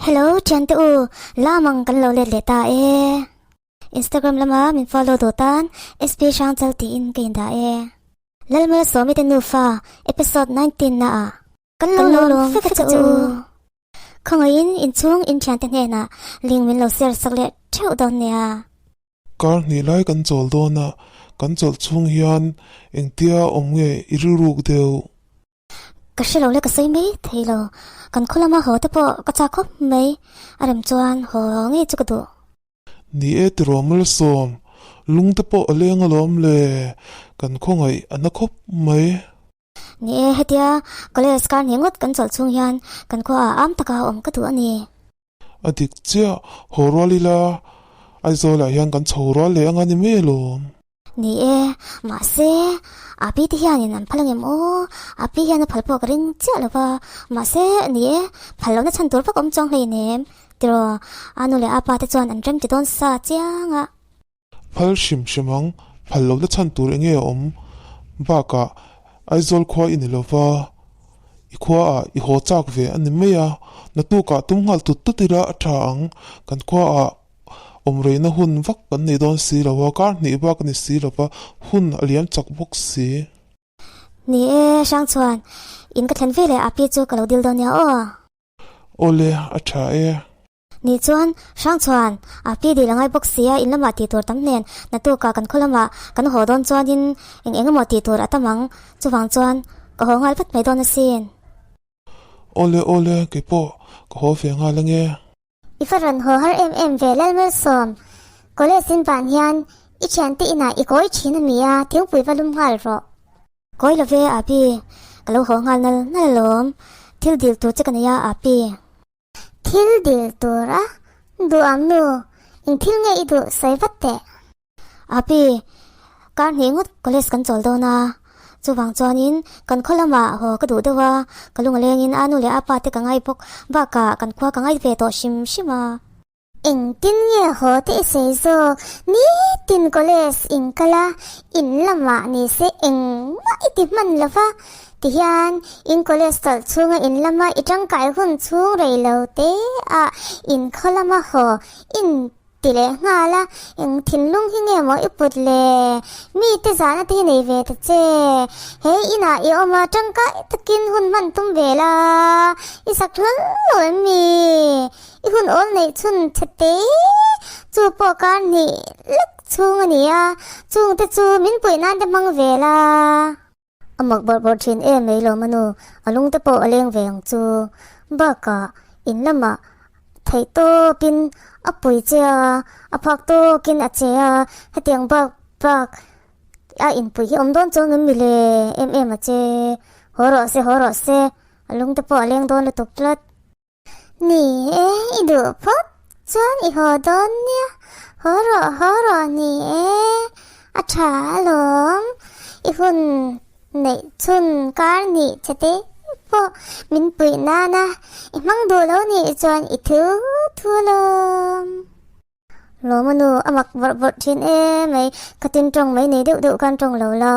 Hello thiante u, lamang kan lo let leh ta e. Instagram lama min follow duh tan SP Hrangchal tiin ka indah e. Lalmalsawmi te nufa episode 19 na ah kan lo lawm vek a che u. Khawngaihin inchhung in thiante hnenah link min lo share sak leh theuh dawn nia. Kar hnih lai kan chawl dawn a, kan chawlh chhung hian engtia awm nge i rilruk deuh? Ka hre lo le ka sawi mai thei lo, kan khaw lama haw te pawh ka chak khawp mai, a rem chuan haw ngei chu ka duh. Ni e tiraw Malsawm, lung te pawh a leng alawm le, kan khawngaih a na khawp mai. Ni e hetia college kar hnih ngawt kan chawlh chhung hian kan khua ah am taka awm ka duh a ni. A dik chiah, haw rual ila Aizawl ah hian kan chho rual leh anga ni mai alawm. Ni e, mahse Api te hianin an phal angem aw, Api hian a phal pawh ka ring chiah lo va, mahse ni e, phal lohna chhan tur vak awm chuang hleinem tiraw, a nu leh a pa te chuan an rem ti dawn sa chiang a. Phal hrim hrim ang, phal lohna chhan tur enge a awm bakah Aizawl khua i ni lo va, i khuaah i haw chak ve a ni mai a, naktukah tum nghal tut tut ila a tha ang, kan khuaah awm reina hun vak kan nei dawn si lo a, kar hnih bak a ni si lo va, hun a liam chak bawk si. Ni e, Hrangchhuan, in ka thlen ve leh a pi chu ka lo dil dawn nia aw. Awle, a tha e. Nih chuan Hrangchhuan a pi dil a ngai bawk sia in lamah tih tur tam nen naktukah kan khaw lamah kan haw dawn chuanin eng eng emaw tih tur a tam ang chuvang chuan ka haw nghal vat mai dawn asin. Awle awle keipawh ka haw ve nghal ange. I va rawn haw har em em ve Lalmalsawm, college in ban hian i thiante inah i kawi thin a mi a thingpui va lum nghal rawh. Kawi lo ve Api, ka lo haw nghal nal nal alawm, thil dil tur che ka nei a Api. Thil dil tura duh ang nu, eng thil nge i duh sawi vat teh. Api, kar hnih ngawt college kan chawl dawn a, chuvang chuanin kan khaw lamah haw ka duh deuh a, ka lung a lengin a nu leh a pa te ka ngai bawk bakah kan khua ka ngai ve tawh hrim hrim a. Engtin nge haw te i sawi zawk? Nitin college in kal a, in lamah ni se engmah i ti hman lo va, tihian in college chawlh chhunga in lama i tangkai hun chhung rei lo te ah in khaw lama haw in ti leh nghal a, eng thinlung hi nge maw i put le? Mi te zahna te hi nei ve ta che, he inah i awm a tangkai takin hun hman tum ve la, i sak hlawl lo em mi? I hun awl neih chhun che te chu pawh kar hnih lek chhung a ni a, chung te chu min puih nan te hmang ve la. A mak bawrh bawrh thin em mai lo manu, a lung te pawh a leng ve ang chu. Bakah in lamah theih tawpin a pui che a, a phak tawkin a che a, hetiang bak bak a inpui hi awm dawn chuang em mi le em em a che. Haw rawh se haw rawh se, a lung te pawh a leng dawn lutuk tlat. Ni e, i duh phawt chuan i haw dawn nia, haw rawh haw rawh ni e, a tha alawm, i hun neih chhun kar nih che te pawh min puih nana i hmang duh lo nih chuan i thu thu alawm. Lawma nu a mak vawrh vawrh thin e mai, khatin tawng mai nei deuh deuh khan tawng lo la,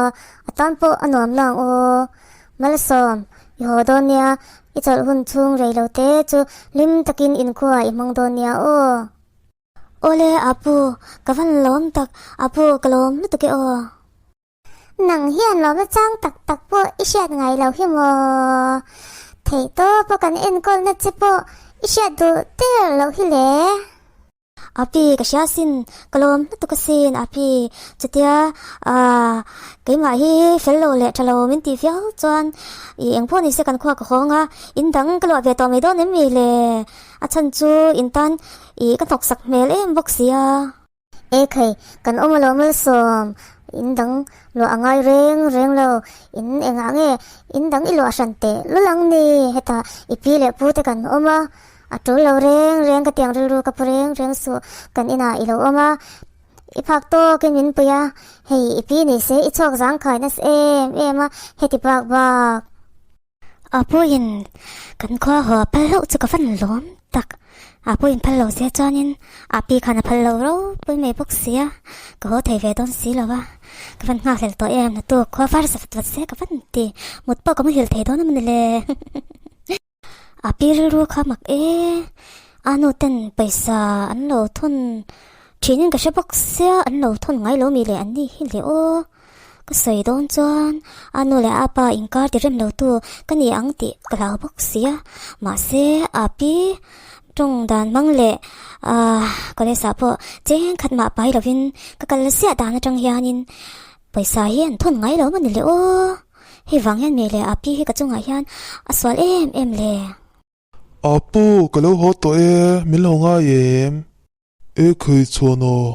a tan pawh a nuam nang aw. Malsawm, i haw dawn nia, i chawlh hun chhung rei lo te chu hlim takin inkhua i hmang dawn nia aw. Awle Apu, ka van lawm tak, Apu ka lawm lutuk e aw. Nang hian lawmna chang tak tak pawh i hriat ngai lo hi maw? Theihtawpa kan enkawlna che pawh i hriat duh der loh hi le. Api, ka hria sin, ka lawm lutuk asin Api, chutia aah keimah hi fel lo leh tha lo min tih viau chuan ih engpawh ni se kan khua ka hawng a, in dang ka luah ve tawh mai dawn em mi le? A chhan chu in tan ih ka hnawksak hmel em bawk sia. E khai, kan awm alawm Malsawm, in dang luah a ngai reng reng lo, in engah nge in dang i luah hran teh lul ang ni, hetah i pi leh pu te kan awm a, a tul lo reng reng ka tiang rilru ka pu reng reng suh, kan inah i lo awm a, i phak tawkin min pui a, hei i pi ni se i chhuak zangkhai nasa em em a, heti bak bak. A puiin kan khua haw a phal hlauh chu ka van lawm tak. A puiin phal lo se chuanin a pi khan a phal lo ropui mai bawk sia, ka haw thei ve dawn si lo a. Ka van nghakhlel tawh em na tu khua var zat vat se ka van ti. Mut pawh ka muhil thei dawn a mawni le. A pi rilru kha mak e. A nu ten pawisa an lo thawn thin in ka hre bawk sia an lo thawn ngai lo mi le an ni hi le aw ka sawi dawn chuan a nu leh a pa inkar ti rem lo tu ka ni ang tih ka hlau bawk sia mahse a pi tawng dan hmang leh ah college ah pawh cheng khat mah pai lovin ka kal ziah dan atang hianin pawisa hi an thawn ngai lo maw ni le aw hei vang hian mi leh a pi hi ka chungah hian a sual em em le. Apu, ka lo haw tawh e, min lo ngai em? E khawi chuan aw,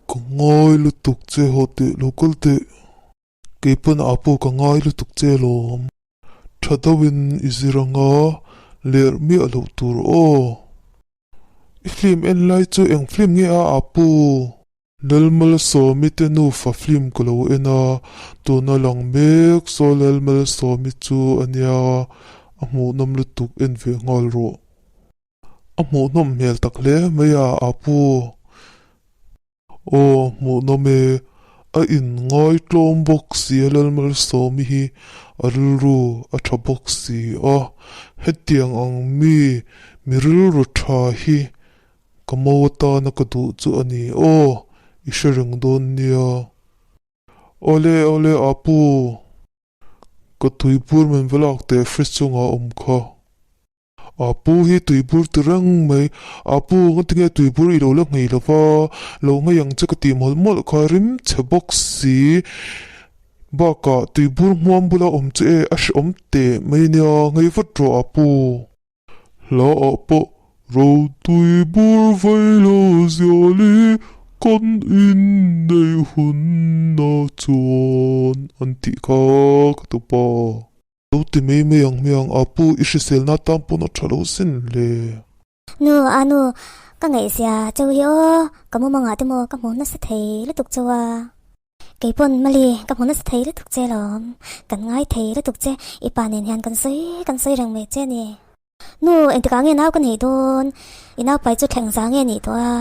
ka ngai lutuk che haw teh lo kal teh. Kei pawn apu ka ngai lutuk che lawm. Tha deuhin i zir anga lerh miah loh tur aw. I film en lai chu eng film nge a apu? Lalmalsawmi te nufa film ka lo en a, tuna lang mek saw Lalmalsawmi chu a nia, a hmuhnawm lutuk en ve nghal rawh. A hmuhnawm hmel tak hle mai a, Apu. Aw, hmuhnawm e, a inngawitlawm bawk si a Lalmalsawmi hi a rilru a tha bawk si a, hetiang ang mi mi rilru tha hi Ka mo atana ka duh chu a ni aw, i hre reng dawn nia. Awle awle Apu, ka tuibur min va lak teh fridge chungah a awm kha. Apu hi tuibur ti reng mai, Apu ngatinge tuibur i lo la nghei lo va, lo nghei ang che ka tih mawlh mawlh kha rim chhe bawk si. Bakah tuibur hmuam bula awm chu e a hrehawm teh mai nia, nghei vat rawh Apu. Hla ah pawh rotui bur vai lo zial i kan inneih hun a chuan an tih kha ka tu pa. Lo ti mai mai ang hmiang a pu i hriselna tan pawn a tha lo sin le. Nu a nu ka ngaihzia cheu hi aw ka mumangah te maw ka hmu nasa thei lutuk cheu a. Kei pawn Mali ka hmu nasa thei lutuk che lawm, kan ngai thei lutuk che, i pa nen hian kan sawi kan sawi reng mai che a ni. Nu, engtikah nge nau ka neih dawn? I naupai chu thleng za nge nih tawh a?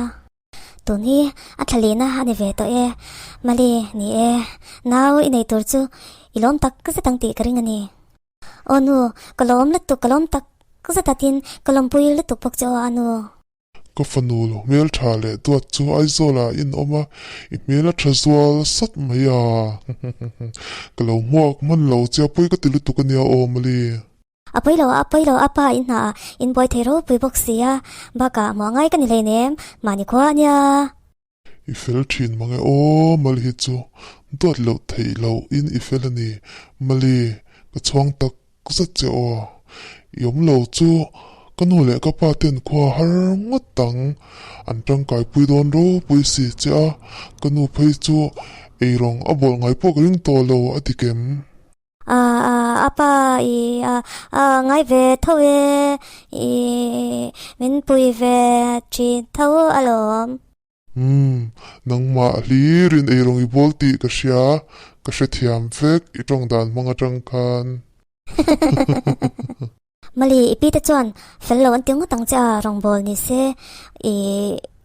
Tun hi a thla lihna a ni ve tawh e. Mali, ni e, nau i nei tur chu i lawm tak zet ang tih ka ring a ni. Aw nu, ka lawm lutuk, ka lawm tak zet a tin ka lawmpui lutuk bawk che aw a nu. Ka fanu lo hmel tha leh duat chu Aizawl ah in awm a, i hmel a tha zual sawt mai a. Ka lo hmuak hman lo che a pawi ka ti lutuk a nia aw Mali. A pawi lo, a pawi lo, a pa in hna ah in buai thei ropui bawk si a, bakah hmuh angai ka ni hleinem, mahni khua a nia. I fel thin mange aw Mali hi chu duat loh theih loh in i fel a ni Mali, ka chhuang tak zet che aw. I awm lo chu ka nu leh ka pa ten khua har ngawt ang an tangkai pui dawn ropui si che a, ka nu phei chu eirawng a bawlh ngai pawh ka ring tawh lo a ti kem. A a a pa i a a ngai ve tho e i min pui ve thin tho alawm. Umm, nangmah hlirin eirawng i bawl tih ka hria, ka hrethiam vek i tawng dan hmang atang khan. Mali, i pi te chuan fel lo an ti ngawt ang che a, rawngbâwl ni se i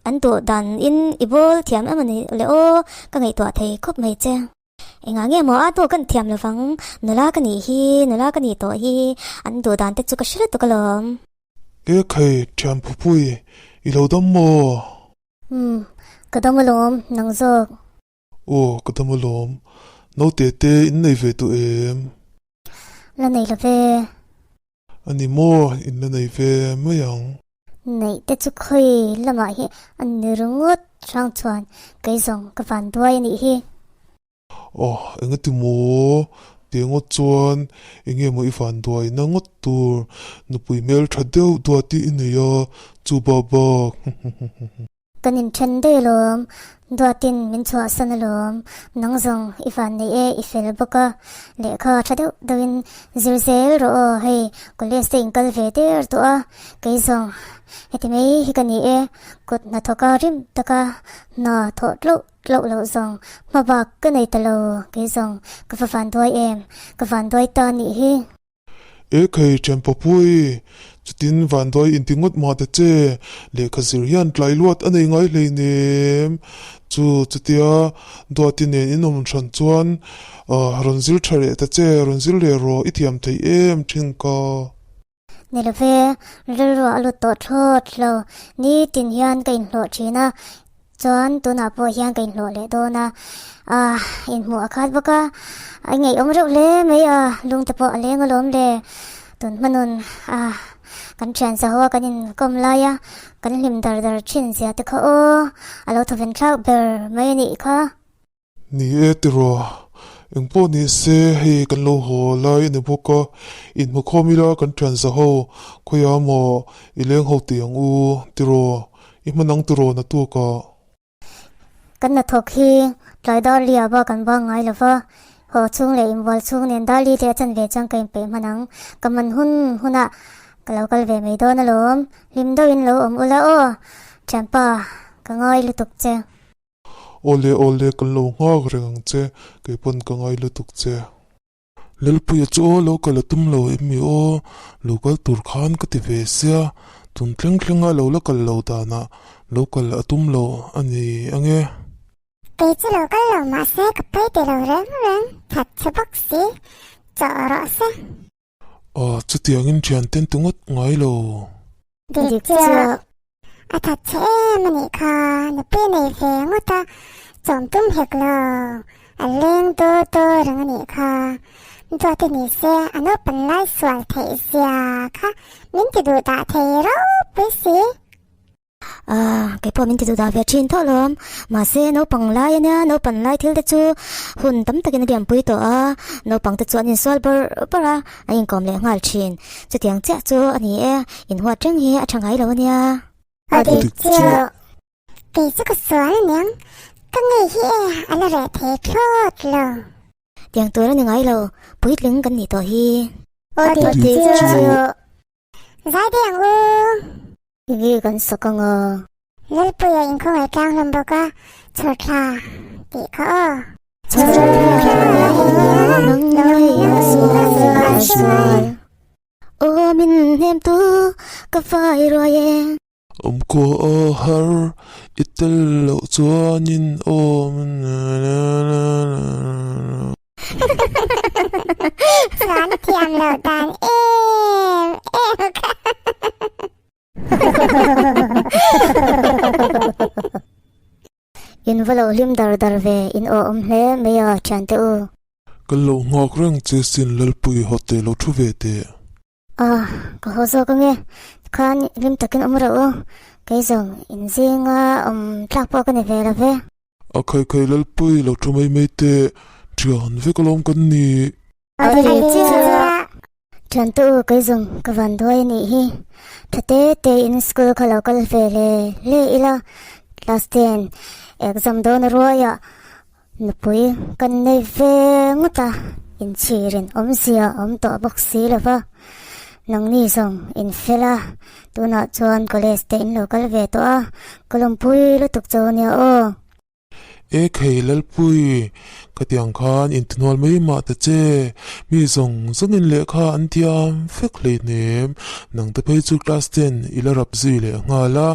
an duh dan in i bawl thiam em a ni le aw, ka ngaihtuah thei khawp mai che. Engah nge maw a hnu kan thiam lovang, nula ka nih hi, nula ka nih tawh hi, an duh dan te chu ka hre lutuk alawm. E khai, thian phupui, i lo dam maw? Umm, ka dam alawm, nang zawk. Aw, ka dam alawm. Naute te in nei ve tawh em? La nei lo ve. A ni maw, in la nei ve mai ang. Neih te chu khawi lamah hi a ni ringawt hrang chuan kei zawng ka van duai a nih hi. Aw, engati maw? Tih ngawt chuan enge maw i van duai na ngawt tur nupui hmel tha deuh duat hi i nei a, chu bak bak. Kan inthen daih alawm, Duatin min chhuahsan alawm, nang zawng i van nei e, i fel bawk a, lehkha tha deuh deuhin zir zel rawh aw, hei college te inkal ve der tawh a, kei zawng heti mai hi ka ni e, kut hnathawka rim taka hna thawh tloh tloh loh zawng hma bak ka nei ta lo, kei zawng ka va van duai em, ka van duai ta nih hi. E khai thian papui, chutin vanduai inti ngawt mah ta che, lehkha zir hian tlai luat a nei ngai hleinem. Chu chutia Duati nen in awm hran chuan rawn zir tha leh ta che, rawn zir leh rawh, i thiam thei em thin ka. Ni love, rilru a lut tawh thlawt lo. Nitin hian ka inhlawh thin a, chuan tunah pawh hian ka inhlawh leh dawn a. Ah, inhmuh a khat bawk a, a ngaihawm reuh hle mai a, lungte pawh a leng alawm le. Tun hmanun ah kan thian sa ho a kan inkawm lai a, kan hlim dar dar thin zia te kha aw, a lo thawven thlak ber mai a nih kha. Ni e tiraw, engpawh ni se hei kan lo haw lai a ni bawk a, inhmukhawm ila kan thian za ho khawiah maw i leng ho tih ang u tiraw, i hman ang tiraw naktuk ah. Kan hnathawk hi tlai dar li ah bak kan bang ngai lo va, haw chhung leh inbual chhung nen dar li leh a chanve chuan ka inpeih hman ang, ka man hun hunah ka lo kal ve mai dawn alawm, hlim deuhin lo awm ula aw, thianpa ka ngai lutuk che. Awle awle kan lo nghak reng ang che, kei pawn ka ngai lutuk che. Lalpuia chu aw lo kal a tum lo em mi aw, lo kal tur khan ka ti ve sia, tun thleng thleng a lo la kal lo danah lo kal a tum lo a ni ange. Kei chu lo kal lo mahse ka pawi ti lo reng reng, that chhe bawk si, chawh rawh se. Aw, chutiangin thian ten tu ngawt ngai lo. Dik chu a that chhe em a nih kha, nupui nei ve ngawt a, chawm tum hek lo, a leng dur dur reng a nih kha. Duat i ni se a naupan lai sual theih zia kha min ti duh dah thei ropui si. Ah, kei pawh min ti duh dah ve thin tawh lawm. Mahse, naupang lai ania, naupan lai thil te chu hun tam takin a lianpui tawh a, naupang te chu an insual bawrh bawrh a, an inkawm leh nghal thin. Chutiang chiah chu a ni e, inhuat reng hi a tha ngai lo ania. A dik chiah. Kei chu ka sual aniang, ka ngei hi e a la reh thei thlawt lo. Tiang tur a ni ngai lo, puitling kan nih tawh hi. A dik chiah. Zai dei ang u. Nge kan sak ang a? Lalpuia inkhawngaih tlang hlawm bawk a, chhawrthla tih kha aw. Chhawrthla nang ngai a sual sual. Aw min hnem tu ka fai ruai e. Awmkhua a har i tel loh chuanin aw na na na na na. Chuan thiam loh dan em em kha. In va lo hlim dar dar ve, in aw awm hle mai a thiante u. Kan lo nghak reng che sin Lalpui hawte lo thu ve teh. Ah, ka haw zawk ange, tikhan hlim takin awm reuh u, kei zawng in zinga awm tlak pawh ka ni ve lo ve. A khai khai Lalpui lo thu mai mai teh, thian vek alawm kan ni. A ri chiah. Thiante u kei zawng ka van duai a nih hi. Tha te te in school kha lo kal ve hle hle ila, class ten exam dawn a ruaiah nupui kan nei ve ngawt a, inchhirin awmzia a awm tawh bawk si lo va. Nangni zawng in fel a, tunah chuan college te in lo kal ve tawh a, ka lawmpui lutuk cho nia aw. E khei Lalpui, khatiang khan intinual mai mah ta che, mi zawng zawngin lehkha an thiam vek hleinem, nangte phei chu class ten i la rap zui leh nghal a,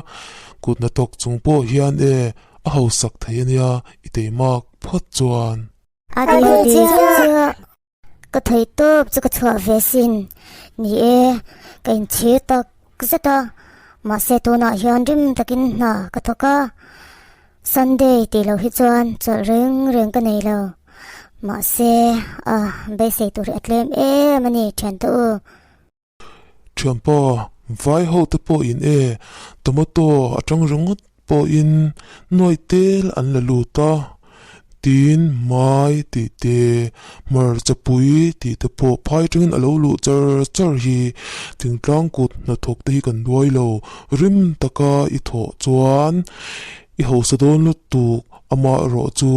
kut hnathawk chung pawh hian e a hausak thei ania i teimak phawt chuan. A dik chiah, ka thei tawp chu ka chhuah ve sin, ni e, ka inchhir tak zet a, mahse tunah hian rim takin hna ka thawk a, Sunday tih loh hi chuan chawlh reng reng ka nei lo, mahse a beisei tur hi a tlem em a ni thiante u. Thianpa, vai ho te pawhin e, tomato atang ringawt pawhin nuai tel an la lut a, tin mai tih te, hmarcha pui tih te pawh phai tangin a lo luh char char hi thingtlang kut hnathawk te hi kan duai lo, rim taka i thawh chuan i hausa dawn lutuk amaherawh chu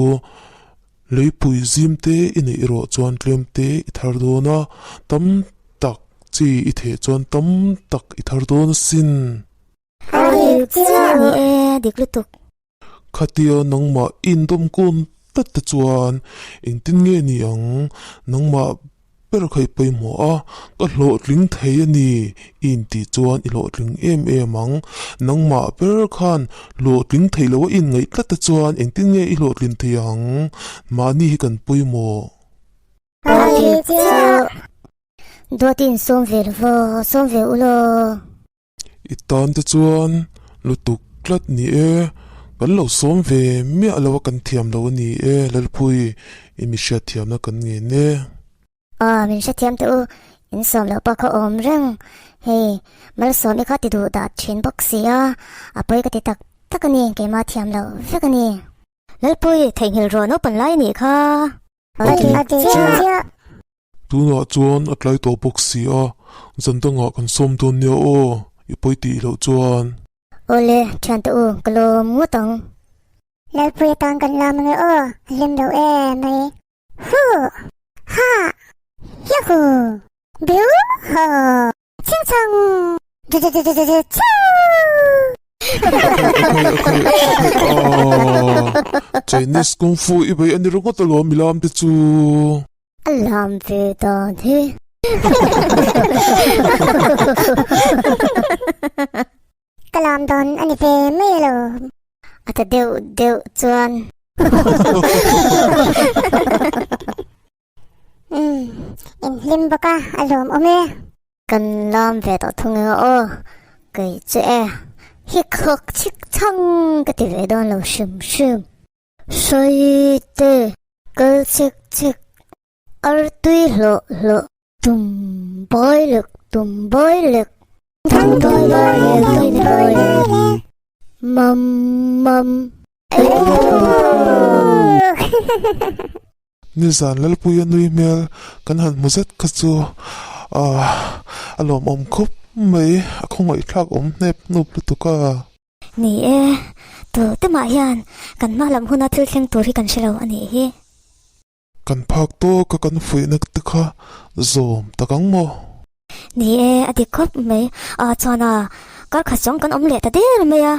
Leipui zim te i neih erawh chuan tlem te i thar dawn a, tam tak chi i theh chuan tam tak i thar dawn asin. A dik chiah ni e, dik lutuk. Khatia nangmah i indawm kun tlat te chuan engtin nge ni ang, nangmah Ber kha i pawimawh a, ka hlawhtling thei a ni i intih chuan i hlawhtling em em ang. Nangmah ber khan hlawhtling thei lo a inngaih tlat te chuan engtin nge i hlawhtlin thei ang? Mahni hi kan pawimawh. A dik chiah. Duati in sawm ve lo va, sawm ve u law. I tan te chuan lutuk tlat ni e, kan lo sawm ve miah lo a kan thiam lo a ni e Lalpui, i mi hriatthiamna kan ngen e. Aw min hrethiam teh u, in sawm loh pawh kha awm reng, hei malsawm i kha ti duh dah thin bawk si a, a pawi ka ti tak tak a ni, keimah thiam loh vek a ni. Lalpui, theihnghilh rawh naupan lai a nih kha. A dik chiah. Tunah chuan a tlai tawh bawk si a, zan dangah kan sawm dawn nia aw, i pawi tih loh chuan. Awle, thiante u, ka lawm ngawt ang. Lalpui atan kan lam ange aw, a hlim lo em mai. Huh! Ha! Yahoo! Biu ho! Ching chong! Ju ju ju ju ju ju chuu! Akhai, akhai, akhai, aah! Chinese Kung Fu i bei a ni ringawt alawm i lam te chu. A lam ve dan hi. Ka lam dawn a ni ve mai alawm. A ta deuh deuh chuan. Umm, in hlim bawk a, a lawm awm e. Kan lam ve tawh thung eng aw, kei chu e, hik hawk chhik chhang ka ti ve dawn lo hrim hrim. Sawi te, kal chhik chhik, ar tui hlawh hlawh, tum bawi lek tum bawi lek, tum bawi lek tum bawi lek, mam mam. Nizan Lalpuia nui hmel kan han hmu zet kha chu ahh a lawmawm khawp mai, a khawngaihthlak awm hnep hnup lutuk a. Ni e, tu te mah hian kan hma lam huna thil thleng tur hi kan hre lo a nih hi. Kan phak tawk a kan fuihna te kha zawm tak ang maw? Ni e, a dik khawp mai. A chuan a, kar khat zawng kan awm leh ta der mai a.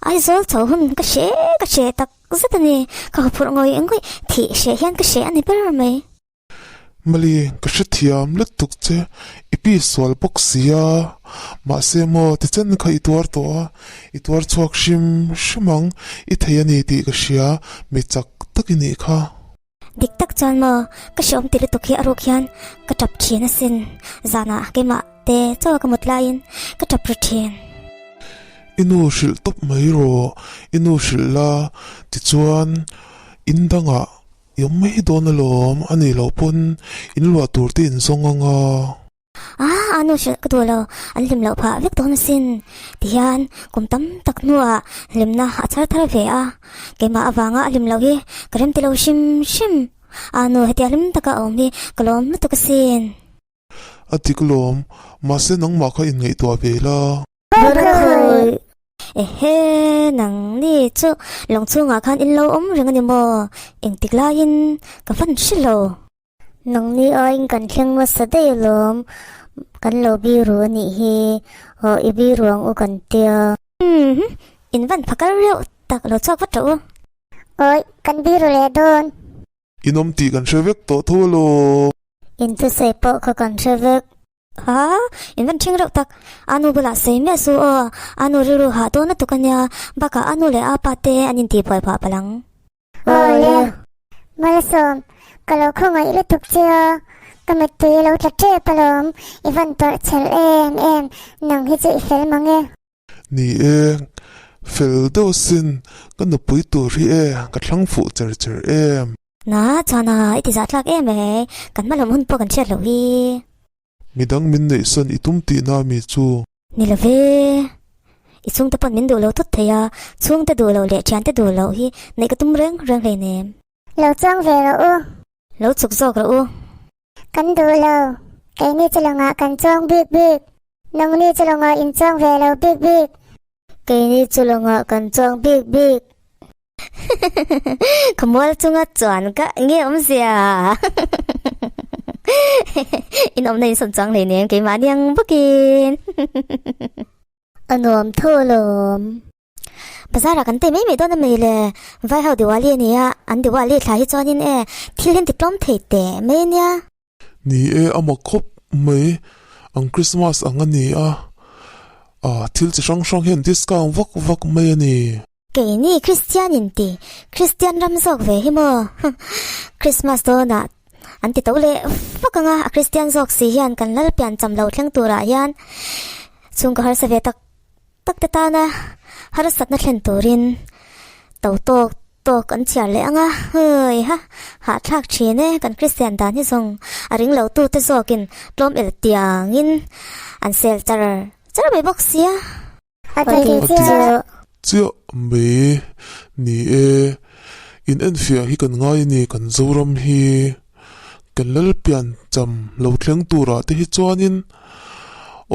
Aizawl chho hun ka hre ka hre tak zet a ni. Ka huphurh ngawih ngawih thih hreh hian ka hre a ni ber mai. Mali, ka hrethiam lutuk che, i pi sual bawk si a. Mahse maw, tichen kha i tuar tawh a, i tuar chhuak hrim hrim ang, i thei a ni tih ka hria, mi chak tak i nih kha. Dik tak chuan maw, ka hreawm ti lutuk hi a ruk hian ka tap thin asin. Zanah keimah te chaw ka mut laiin ka tap ru thin. I nu hrilh tawp mai rawh, i nu hrilh la, tichuan in dangah i awm mai dawn alawm, a nih loh pawn in luah tur te in zawng ang a. Ah, a nu hrilh ka duh lo, an hlim loh phah vek dawn asin. Tihian kum tam tak hnuah hlimna a chhar thar ve a, keimah avanga a hlim loh hi ka rem ti lo hrim hrim. A nu hetia hlim taka a awm hi ka lawm lutuk asin. A dik lawm, mahse nangmah kha inngaihtuah ve la. Burakhui! Ehe, nang ni chu lawng chhungah khan in lo awm reng a ni maw? Engtik laiin ka fan hre lo. Nangni aiin kan thleng hmasa daih alawm, kan lo biru a nih hi, aw i biru ang u kan tia. Umm, in van phakar reuh tak lo chhuak vat rawh u. Awi, kan biru leh dawn. In awm tih kan hre vek tawh tho alawm. In thusawi pawh kha kan hre vek. Ha, in van ṭhing reuh tak. A nu bulah sawi miah su aw, a nu rilru hah dawn lutuk a nia, bakah a nu leh a pa te an intihbuai phah palh ang. Awle, Malsawm, ka lo khawngaih lutuk che a, ka mittui a lo tla tep alawm, i van tawrh chhel em em, nang hi chu i fel mang e. Ni e, fel deuh sin, ka nupui tur hi e, ka thlang fuh cher cher em. Na, chuan a, i ti zahthlak em e, kan hma lam hun pawh kan hriat loh hi. Midang min neihsan i tum tihna mi chu. Ni lo ve, i chhungte pawn min duh lo thut thei a, chhungte duh loh leh thiante duh loh hi neih ka tum reng reng hleinem. Lo chuang ve rawh u. Lo chuk zawk rawh u. Kan duh lo, keini chu lawngah kan chuang bik bik, nangni chu lawngah in chuang ve lo bik bik. Keini chu lawngah kan chuang bik bik. Khawmual chunga chuan ka nge awmzia? In awmna in sawn chuang hleinem keimah aniang bawkin. A nuam tho alawm. Bazar ah kan tei mai mai dawn a mai le. Vai ho Diwali a nia, an Diwali thla hi chuanin e thil hian ti tlawm thei teh mai ania. Ni e, a mak khawp mai. Ang Christmas ang a ni a, ah thil chi hrang hrang hian discount vak vak mai a ni. Keini Kristian in ti Kristian ram zawk ve hi maw? Christmas dawnah An ti to leh vak ang a, a Kristian zawk si hian kan lal pian cham lo thleng turah hian chhungkaw harsa ve tak tak te tana harsatna thlen turin to tawk tawk an chhiar leh ang a, hei ha hahthlak thin e, kan Kristian dan hi zawng a ring lo tute zawkin tlawm el tiangin an sel char char mai bawk sia. A ti chiah. Chiah mai ni e, in enfiah hi kan ngai a ni, kan Zoram hi kan Lalpian cham lo thleng turah te hi chuanin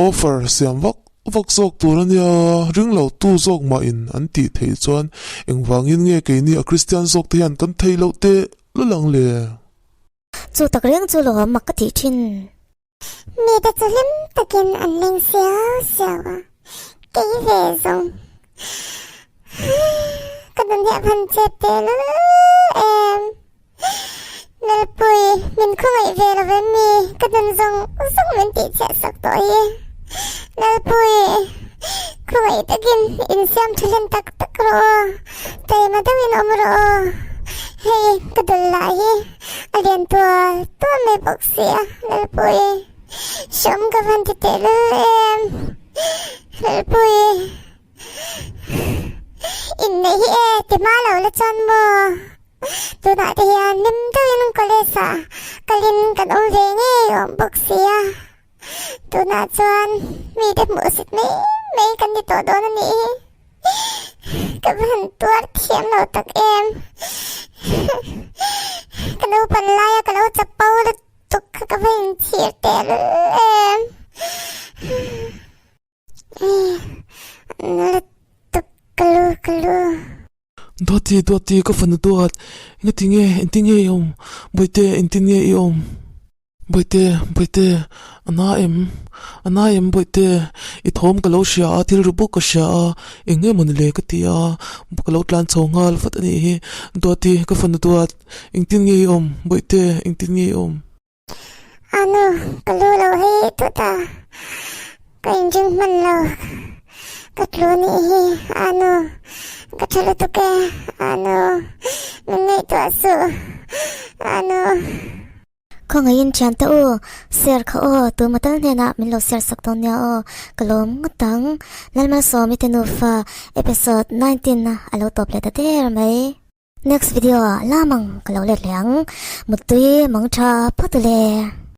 offer siam vak vak zawk tur a nia, ring lo tu zawk mahin an tih theih chuan engvangin nge keini a Kristian zawk te hian kan theih loh teh lul ang le? Chu tak reng chu lo mak ka tih thin. Mite chu hlim takin an leng siau siau a, kei ve zawng ka nun hi a van chep teh lul em. Lalpui, min khawngaih ve lo em mi, ka nun zawng zawng min tih chhiah sak tawh hi. Lalpui, khawngaih takin insiam tha hlen tak tak rawh aw, taima deuhin awm rawh aw. Hei, ka dul lah hi. A lian tual tual mai bawk si a, Lalpui. Hreawm ka van ti teh lul em. Lalpui. Inneih hi e, ti hma lo la chuan maw. Tunah te hian hlim deuhin college ah kalin kan awm ve ngei awm bawk si a. Tunah chuan mite hmuhsit mai mai kan ni tawh dawn a nih hi. Ka va han tuar thiam lo tak em. Ka naupan laia ka lo chapo lutuk kha ka va inchhir tehlul em. Lutuk ka lu ka lu. Duati Duati ka fanu duat engati nge engtin nge i awm Bawihte engtin nge i awm Bawihte Bawihte a na em a na em Bawihte i thawm ka lo hria a thil ri bawk ka hria a eng nge mawni le ka ti a ka lo tlan chho nghal vat a nih hi Duati ka fanu duat engtin nge i awm Bawihte engtin nge i awm. A nu, ka lu lo hei tut a, ka inring hman lo, ka tlu nih hi, a nu, ka tha lutuk e, a nu, min ngaihtuah suh, a nu. Khawngaihin thiante u, share kha aw, tuma tal hnenah min lo share sak dawn nia aw, ka lawm ngawt ang. Lalmalsawmi te nufa episode 19 a lo tawp leh ta der mai. Next video ah lamang ka lo let leh ang. Muttui mang tha phawt ule.